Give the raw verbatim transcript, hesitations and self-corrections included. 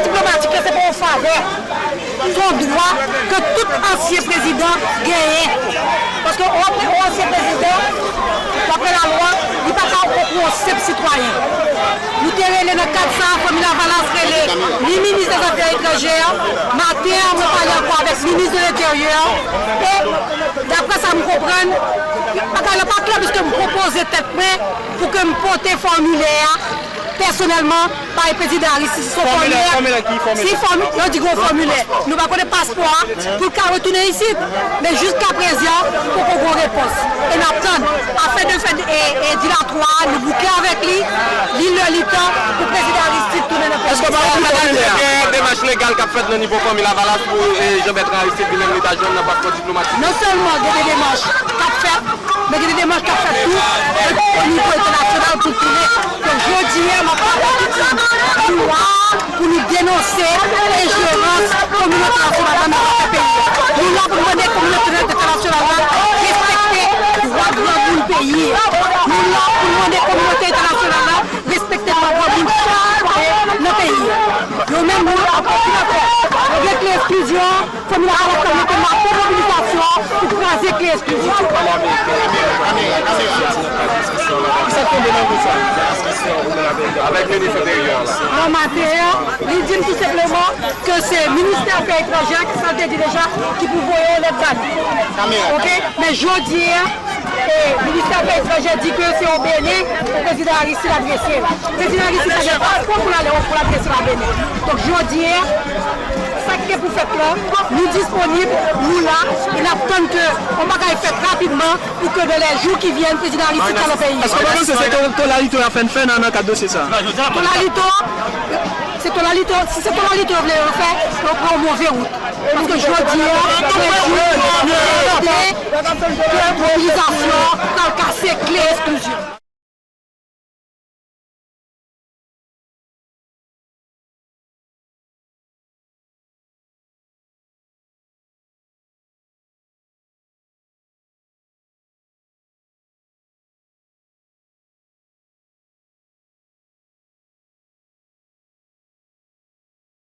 Diplomatik la, se pa yon favè, se yon dwa ke tout ansyen prezidan genyen. Paske yon, yon ansyen prezidan, dapre lalwa, li pa ka yon senp sitwayen. Nou te rele nan kad sa a, Fanmi Lavalas rele ni minis dè zafè etranjè, maten an, mwen pale ankò avèk minis de lenteryè, e dapre sa m konprann, bagay la pa klè, piske m pwopoze tèt mwen pou ke m pote fòmilè a pèsonèlman bay prezidan Aristide, si se yon fòmilè, fòmilè ki fòmilè? Si fòmi-, yo di gen yon fòmilè, nou pa konnen paspò a, pou l ka retounen isit. Men jiskaprezan, poko gen repons. E n ap tann. Afè de fè e, e dilatwa a, nou bouke avèk li. Li lè, li tan pou prezidan Aristide tounen nan peyi. Èske w pa ranpli fòmilè a? Gen demach legal k ap fèt nan nivo Fanmi Lavalas pou, e, Jean Bertrand Aristide li menm li ta jwenn nan paspò diplomatik? Non sèlman gen de demach k ap fèt, men gen de demach k ap fèt tou, e, o nivo entènasyonal pou l tounen. Donk, jodi a, m ap pale avèk nou la pou nou denonse enjerans kominote entènasyonal la nan zafè peyi a. Nou la pou nou mande kominote entènasyonal la respekte dwa granmoun peyi a. Nou la pou nou mande kominote entènasyonal la respekte dwa granmoun chak sitwayen nan peyi a. Yo menm, yo la pou yo fè. Yo gen kle eksklizyon, Fanmi Lavalas la mete mato mobilizasyon pou kraze kle eksklizyon. Kisa k tonbe nan wout sa? Avèk minis enteryè la. Nan maten an, li di m tou senpleman ke se ministè afè etranjè, sa l te di deja, ki pou voye yon lèt ba li. Oke? Men jodi a, e, ministè afè etranjè di ke se yon Benen pou prezidan Aristide adrese l. Prezidan Aristide pa gen paspò pou l ale, pou l adrese l a Benen. Donk, jodi a, sa k gen pou fèt la, nou disponib, nou la, e n ap tann ke yon bagay fèt rapidman pou ke dans les jours qui viennent, prezidan Aristide ta nan peyi a. Èske w pa panse se to-, tolalite w ap fè n fè nan, nan kad dosye sa a? Tolalite, se tolalite, si se tolalite yo vle yo fè, yo pran yon move wout. Paske jodi a, se jou de mobilizasyon, pral kase kle eksklizyon.